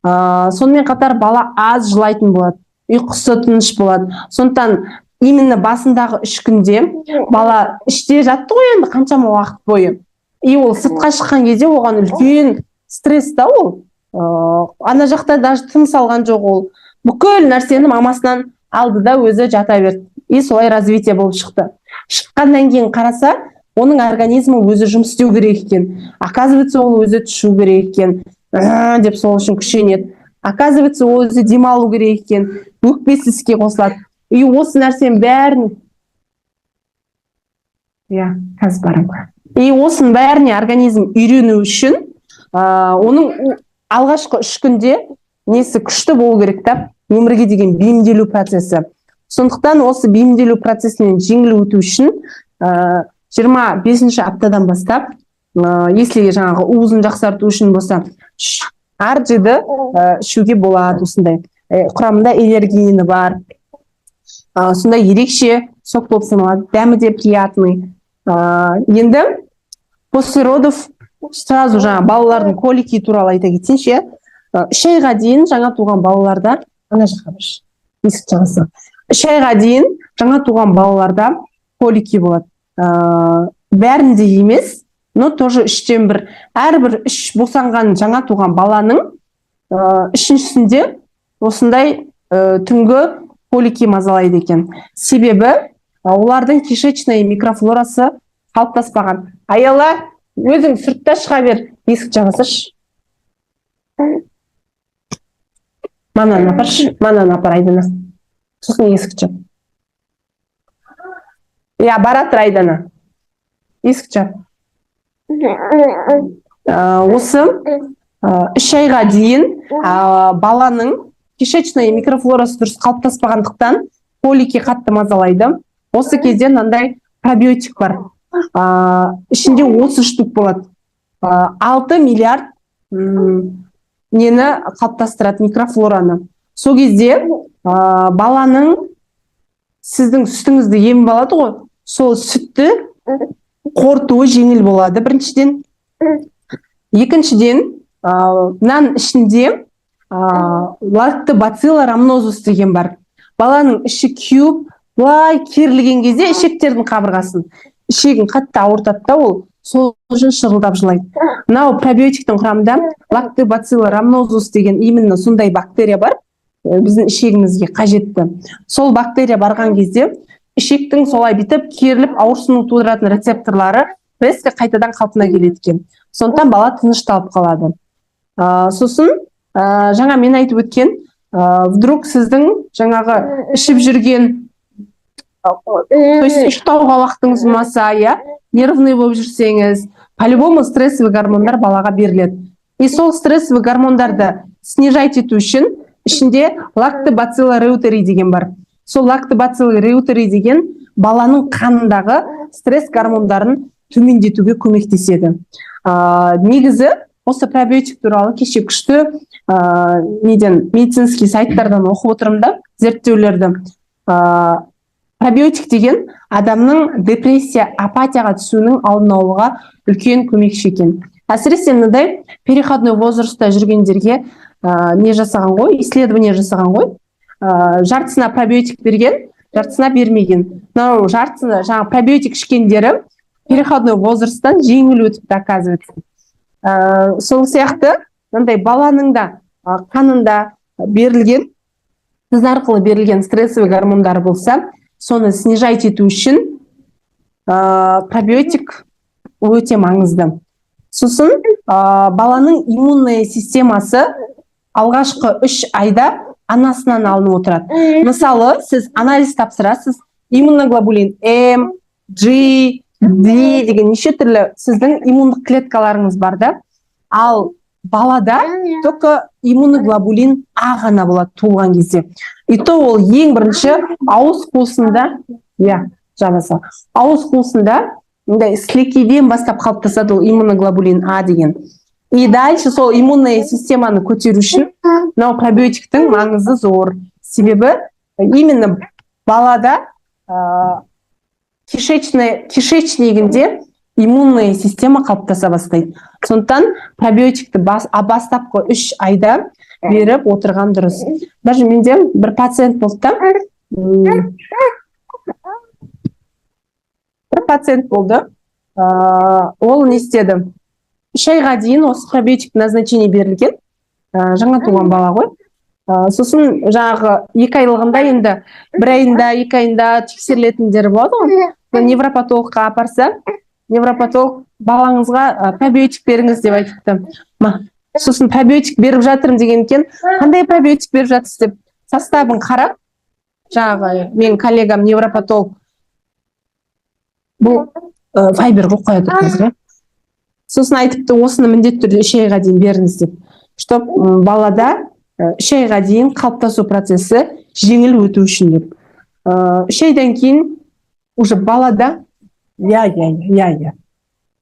Сонымен қатар бала аз жылайтын болады, ұйқысы тыныш болады. Сондықтан именно басындағы 3 күнде бала іште жатты ғой енді қаншама уақыт бойы, и ол сыртқа шыққан кезде оған үлкен стресс та. Ол ана жақта даже тыныс алған жоқ, ол бүкіл нәрсені мамасынан алды да, өзі жата берді, и солай развитие болып шықты. Шыққаннан кейін қараса, оның организмі өзі жұмыс істеу керек екен. Оказывается, ол өзі түшу керек екен, деп сол үшін күшенеді. Оказывается, ол өзі демалу керек екен, өкпесі іске қосылады. И осы нәрсенің бәрін, иә, қазір барамын, и осының бәріне организм үйрену үшін оның алғашқы 3 күнде несі күшті болу керек та, өмірге деген бейімделу процесі. Сондықтан осы бейімделу процесінен жеңіл өту үшін 25-ші аптадан бастап, если жаңағы уызын жақсарту үшін болса, Арджиді ішуге болады. Осындай құрамында L-аргинині бар сондай ерекше сок болып саналады, дәмі де приятный. Енді после родов сразу жаңа балалардың колики туралы айта кетсеңші, иә. 3 айға дейін жаңа туған балаларда, ана жаққа баршы, есік жағасына, 3 айға дейін жаңа туған балаларда колики болады. Бәрінде емес, но тоже үштен бір, әрбір үш босанған жаңа туған баланың үшіншісінде осындай түнгі колики мазалайды екен. Себебі олардың кишечный микрофлорасы қалыптаспаған. Аяла, өзің сыртта шыға бер, есік жаба салшы. Мананы апаршы, мананы апар, Айдана, сосын есік жап. Иә, бара тұр, Айдана, есік жап. Осы 3 айға дейін баланың кишечный микрофлорасы дұрыс қалыптаспағандықтан, колики қатты мазалайды. Осы кезде мынандай пробиотик бар, ішінде 30 штук болады, 6 миллиард нені қалыптастырады, микрофлораны. Сол кезде баланың, сіздің сүтіңізді еміп алады ғой, сол сүтті қорытуы жеңіл болады біріншіден. Екіншіден, мынаның ішінде Лактобацилла рамнозус деген бар. Баланың іші кеуіп, былай керілген кезде ішектердің қабырғасын, ішегін қатты ауыртады да, ол сол үшін шырылдап жылайды. Мынау пробиотиктің құрамында лактобацилла рамнозус деген именно сондай бактерия бар, біздің ішегімізге қажетті. Сол бактерия барған кезде ішектің солай бүйтіп керіліп, ауырсыну тудыратын рецепторлары резко қайтадан қалпына келеді екен. Сондықтан бала тынышталып қалады. Сосын жаңа мен айтып өткен, вдруг сіздің жаңағы ішіп жүрген, то есть ұйықтауға уақытыңыз болмаса, иә, нервный болып жүрсеңіз, по-любому стрессовый гормондар балаға беріледі. И сол стрессовый гормондарды снижать ету үшін ішінде лактобацилла реутери деген бар. Сол лактобацилла реутери деген баланың қанындағы стресс гормондарын төмендетуге көмектеседі. Негізі осы пробиотик туралы кеше күшті неден, медицинский сайттардан оқып отырмын да зерттеулерді. Пробиотик деген адамның депрессия, апатияға түсуінің алдын алуға үлкен көмекші екен. Әсіресе мынадай переходной возрастта жүргендерге не жасаған ғой, исследование жасаған ғой. Жартысына пробиотик берген, жартысына бермеген. Мынау жартысына жаңағы пробиотик ішкендері переходной возрасттан жеңіл өтіпті, оказывается. Сол сияқты мынандай баланың да қанында берілген, сіз арқылы берілген стрессовый гормондар болса, соны снижать ету үшін пробиотик өте маңызды. Сосын баланың иммунная системасы алғашқы 3 айда анасынан алынып отырады. Мысалы, сіз анализ тапсырасыз, иммуноглобулин М, G, D деген неше түрлі сіздің иммундық клеткаларыңыз бар да. Ал балада только иммуноглобулин А ғана болады туылған кезде, и то ол ең бірінші ауыз қуысында, иә, жабаса, ауыз қуысында мындай сілекейден бастап қалыптасады ол иммуноглобулин А деген. И дальше сол иммунная системаны көтеру үшін мынау пробиотиктің маңызы зор, себебі именно балада кишечнигінде иммунная система қалыптаса бастайды. Сондықтан пробиотикті бастапқы 3 айда беріп отырған дұрыс. Даже менде бір пациент болды да, бір пациент болды, ол не істеді? 3 айға дейін осы пробиотик назначение берілген, жаңа туған бала ғой. Сосын жаңағы 2 айлығында, енді бір айында, 2 айында тексерілетіндері болады ғой, невропатологқа апарса, невропатолог «Балаңызға пробиотик беріңіз» деп айтыпты. Сосын «Пробиотик беріп жатырмын» деген екен. «Қандай пробиотик беріп жатырсыз?» деп составын қарап, жаңағы менің коллегам невропатолог, бұл файбер ғой, қоя тұрыңыз, иә. Сосын айтыпты: «Осыны міндетті түрде 3 айға дейін беріңіз» деп, чтоб балада 3 айға дейін қалыптасу процесі жеңіл өту үшін деп. 3 айдан кейін уже балада, иә,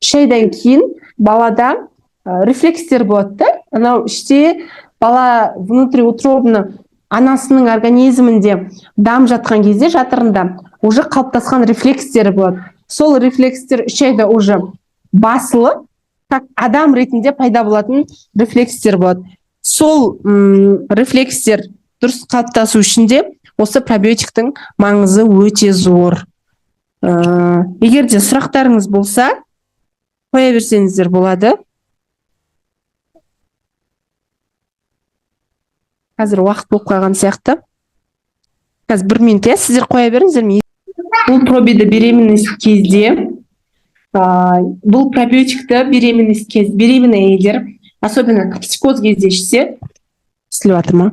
3 айдан кейін балада рефлекстер болады да. Анау іште бала внутриутробно, анасының организмінде дамып жатқан кезде, жатырында уже қалыптасқан рефлекстері болады. Сол рефлекстер 3 айда уже басылып, как адам ретінде пайда болатын рефлекстер болады. Сол рефлекстер дұрыс қалыптасу үшін де осы пробиотиктің маңызы өте зор. Егер де сұрақтарыңыз болса, қоя берсеңіздер болады. Қазір уақыт болып қалған сияқты. Қазір бір минут, иә, сіздер қоя беріңіздер. Бұл пробиді беременность кезде, бұл пробиотикті беременность кез, беременный әйелдер, особенно токсикоз кезде ішсе. Естіліп жатыр ма?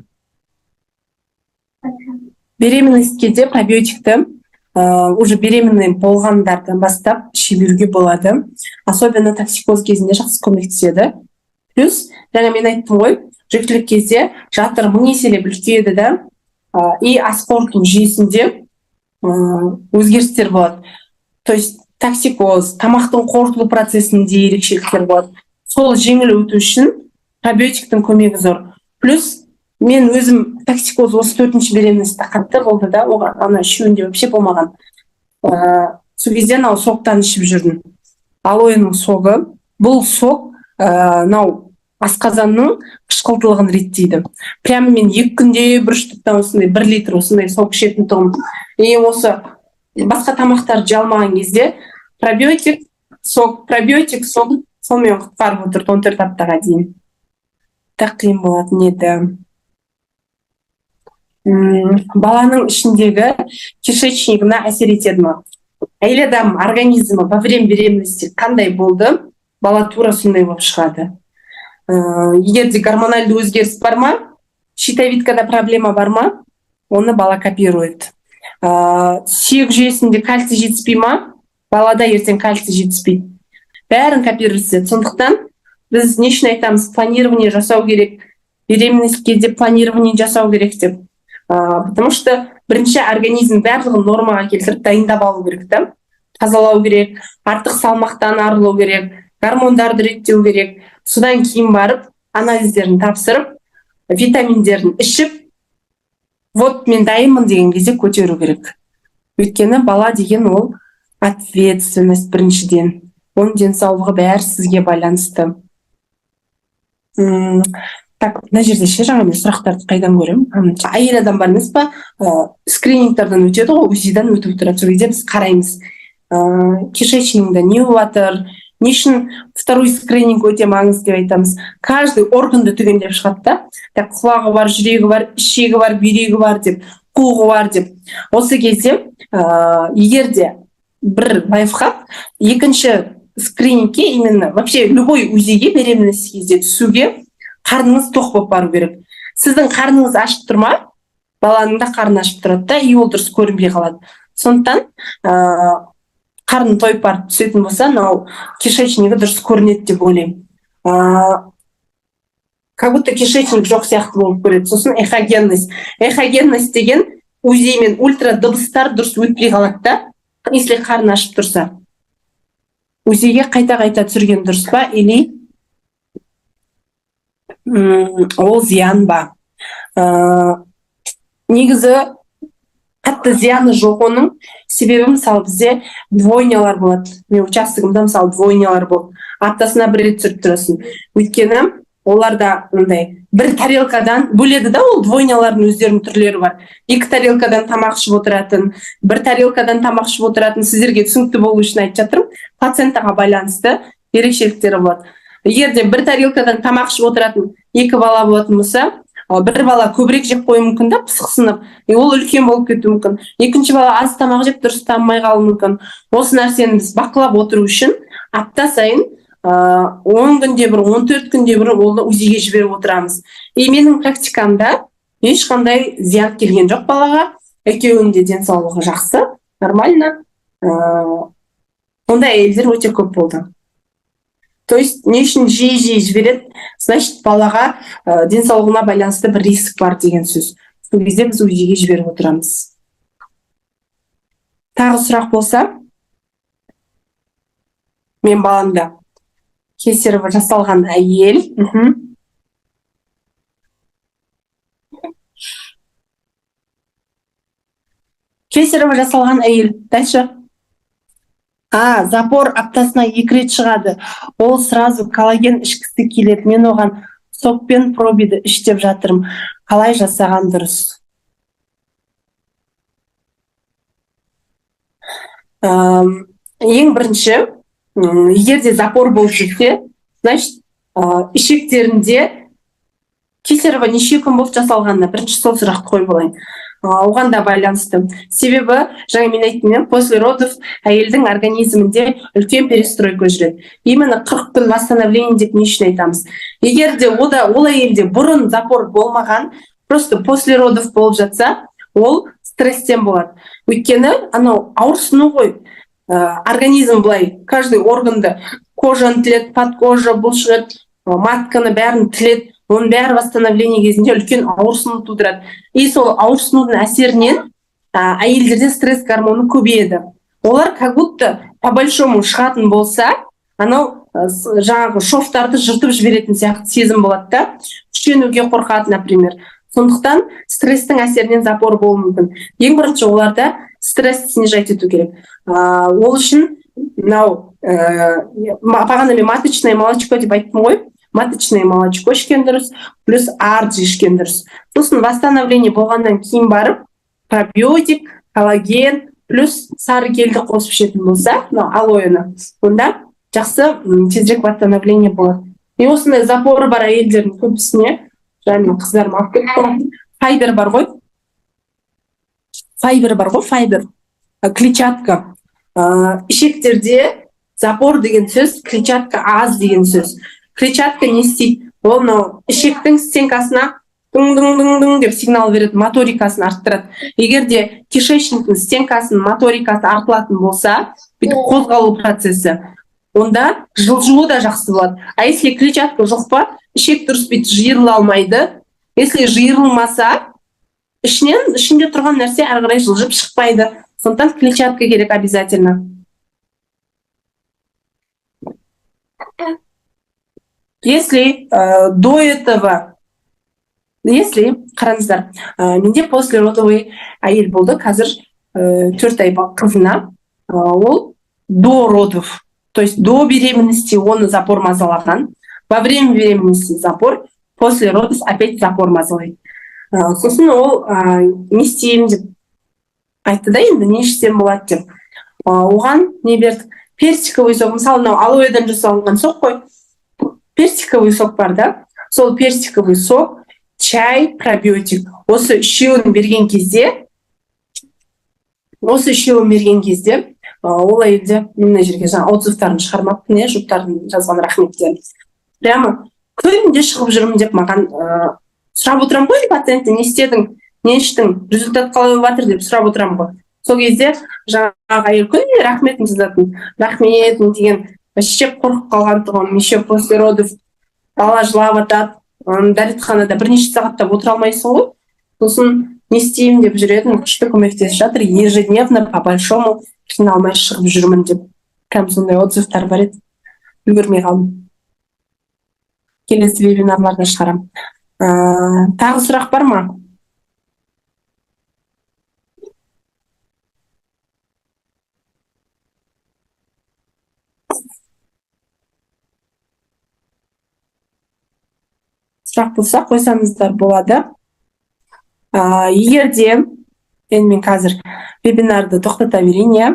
Беременность кезде пробиотикті уже беременный болғандардан бастап іше беруге болады. Особенно токсикоз кезінде жақсы көмектеседі. Плюс жаңа мен айттым ғой, жүктілік кезде жатыр мың еселеп үлкейеді да, и ас қорыту жүйесінде өзгерістер болады, то есть токсикоз, тамақтың қорытылу процесінде ерекшеліктер болады. Сол жеңіл өту үшін пробиотиктің көмегі зор. Плюс мен өзім токсикоз осы төртінші беременностьта қатты болды да, оған ана үшеуінде вообще болмаған. Сол кезде анау соктан ішіп жүрдім, алоэның согы. Бұл сок мынау Асқазанның қышқылдылығын реттейді. Прямо мен 2 күнде бір штуктан осындай 1 литр осындай сок ішетін тұғым. И осы басқа тамақтарды жей алмаған кезде пробиотик сок, пробиотик сок, сонымен құтқарып отырды 14 аптаға дейін. Так қиын болатын еді. Баланың ішіндегі кишечнигіне әсер етеді ма? Әйел адам организмі во время беременности қандай болды, бала тура сондай болып шығады. Егер де гормональды өзгеріс бар ма, щитовидкада проблема бар ма, оны бала копирует. Сүйек жүйесінде кальций жетіспей ма, балада ертең кальций жетіспейді. Бәрін копировать етеді. Сондықтан біз не үшін айтамыз, планирование жасау керек, беременность кезде планирование жасау керек деп? Потому что бірінші организм барлығын нормаға келтіріп, дайындап алу керек та. Тазалау керек, артық салмақтан арылу керек, гормондарды реттеу керек. Содан кейін барып анализдерін тапсырып, витаминдерін ішіп, вот мен дайынмын деген кезде көтеру керек. Өйткені бала деген ол ответственность біріншіден, оның денсаулығы, бәрі сізге байланысты. Так, мына жерде ше, жаңа мен сұрақтарды қайдан көремін? Әйел адам бар емес па, скринингтардан өтеді ғой, УЗИдан өтіп тұрады. Сол кезде біз қараймыз, кишечнигінде не болып жатыр. Не үшін второй скрининг өте маңызды деп айтамыз? Каждый органды түгендеп шығады да. Так, құлағы бар, жүрегі бар, ішегі бар, бүйрегі бар деп, қуығы бар деп. Осы кезде егер де бір лайфхак: екінші скринингке, именно вообще любой УЗИге беременность кезде түсуге қарныңыз тоқ болып бару керек. Сіздің қарныңыз ашып тұр ма, баланың да қарны ашып тұрады да, и ол дұрыс көрінбей қалады. Сондықтан қарны тойып барып түсетін болса, мынау кишечнигі дұрыс көрінеді деп ойлаймын. Как будто кишечник жоқ сияқты болып көреді. Сосын эхогенность. Эхогенность деген УЗИ мен ультра дыбыстар дұрыс өтпей қалады да, если қарны ашып тұрса. УЗИге қайта қайта түсірген дұрыс па или ол зиян ба? Негізі қатты зияны жоқ оның. Себебі, мысалы, бізде двойнялар болады. Мен участогымда, мысалы, двойнялар болды, аптасына бір рет түсіріп тұрасың. Өйткені оларда мындай бір тарелкадан бөледі да. Ол двойнялардың өздерінің түрлері бар: екі тарелкадан тамақ ішіп отыратын, бір тарелкадан тамақ ішіп отыратын. Сіздерге түсінікті болу үшін айтып жатырмын. Плацентаға байланысты ерекшеліктері болады. Егер де бір тарелкадан тамақ ішіп отыратын екі бала болатын болса, бір бала көбірек жеп қоюы мүмкін да, пысықсынып, и ол үлкен болып кетуі мүмкін. Екінші бала аз тамақ жеп, дұрыс дамымай қалуы мүмкін. Осы нәрсені біз бақылап отыру үшін апта сайын, 10 күнде бір, 14 күнде бір оны УЗИге жіберіп отырамыз. И менің практикамда ешқандай зиян келген жоқ балаға, екеуінің де денсаулығы жақсы, нормально. Ондай әйелдер өте көп болды. То есть не үшін жиі жиі жібереді? Значит, балаға денсаулығына байланысты бір риск бар деген сөз. Сол кезде біз УЗИге жіберіп отырамыз. Тағы сұрақ болса. Мен баламда кесарево жасалған әйел. Кесарево жасалған әйел. Дальше. А, запор аптасына екі рет шығады. Ол сразу коллаген ішкісі келеді. Мен оған сок пен пробиді іш деп жатырмын. Қалай жасаған дұрыс? Ең бірінші, егер де запор болып жүрсе, значит, ішектерінде. Кесарево неше күн болды жасалғанына, бірінші сол сұрақты қойып алайын. Оған да байланысты. Себебі жаңа мен айттым иә, после родов әйелдің организмінде үлкен перестройка жүреді. Именно 40 күн восстановление деп не үшін айтамыз? Егер де ода, ол әйелде бұрын запор болмаған, просто после родов болып жатса, ол стресстен болады. Өйткені анау ауырсыну ғой. Организм былай каждый органды, кожаны тіледі, подкожа, бұлшық ет, матканы, бәрін тіледі. Оның бәрі восстановление кезінде үлкен ауырсыну тудырады. И сол ауырсынудың әсерінен әйелдерде стресс гормоны көбейеді. Олар как будто по большому шығатын болса, анау жаңағы шовтарды жыртып жіберетін сияқты сезім болады да, күшенуге қорқады, например. Сондықтан стресстің әсерінен запор болуы мүмкін. Ең бірінші оларда стресс снижать ету керек. Ол үшін мынау бағана мен маточное молочко деп айттым ғой. Маточное молочко ішкен дұрыс, плюс арджи ішкен дұрыс. Сосын восстановление болғаннан кейін барып пробиотик, коллаген плюс сары келді қосып ішетін болса, мынау алоэны, онда жақсы, тезірек восстановление болады. И осындай запоры бар әйелдердің көбісіне, жаңа менің қыздарым алып кетті ғой, файбер бар ғой, файбер бар ғой, файбер, клетчатка. Ішектерде запор деген сөз клетчатка аз деген сөз. Клетчатка не істейді? Ол мынау ішектің стенкасына дың дың дың дың деп сигнал береді, моторикасын арттырады. Егер де кишечниктің стенкасының моторикасы артылатын болса, бүйтіп қозғалу процесі, онда жылжуы да жақсы болады. А если клетчатка жоқ па, ішек дұрыс бүйтіп жиырыла алмайды. Если жиырылмаса, ішінен, ішінде тұрған нәрсе әрі қарай жылжып шықпайды. Сондықтан клетчатка керек обязательно. Если до этого, если қараңыздар, менде послеродовый әйел болды, қазір 4 ай қызына. Ол до родов, то есть до беременности оны запор мазалаған, во время беременности запор, после родов опять запор мазалайды. Сосын ол не істеймін деп айтты да, енді не ішсем болады деп. Оған не бердік? Персиковый сок. Мысалы, мынау алоэдан жасалынған сок қой, персиковый сок бар да, сол персиковый сок, чай, пробиотик, осы үшеуін берген кезде, осы үшеуін берген кезде ол әйелде, мына жерге жаңа отзывтарын шығармаппын, иә, жұптардың жазған рахметтерін, прямо күнде шығып жүрмін деп маған сұрап отырамын ғой. Пациенттен не істедің, не іштің, результат қалай болып жатыр деп сұрап отырамын ғой. Сол кезде жаңағы әйел күнде рахметін жазатын. Рахмет деген, вообще қорқып қалған тұғым, еще после родов бала жылап жатады, дәретханада бірнеше сағаттап отыра алмайсың ғой, сосын не істеймін деп жүретін, күшті көмектесіп жатыр, ежедневно по большому қиналмай шығып жүрмін деп. Прям сондай отзывтар бар еді, үлгермей қалдым, келесі вебинарларда шығарамын. Тағы сұрақ бар ма? Сұрақ болса, қойсаңыздар болады. Егер де, енді мен қазір вебинарды тоқтата берейін, иә.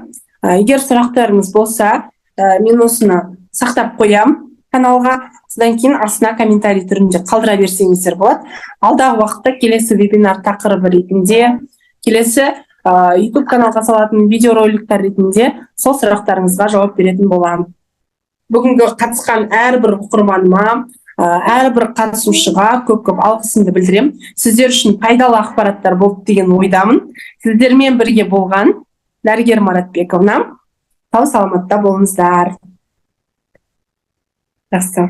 Егер сұрақтарыңыз болса, мен осыны сақтап қоямын каналға, содан кейін астына комментарий түрінде қалдыра берсеңіздер болады. Алдағы уақытта келесі вебинар тақырыбы ретінде, келесі YouTube каналға салатын видеороликтар ретінде сол сұрақтарыңызға жауап беретін боламын. Бүгінгі қатысқан әрбір оқырманыма, әрбір қатысушыға көп көп алғысымды білдіремін. Сіздер үшін пайдалы ақпараттар болды деген ойдамын. Сіздермен бірге болған дәрігер Маратбековна. Сау саламатта болыңыздар. Жақсы.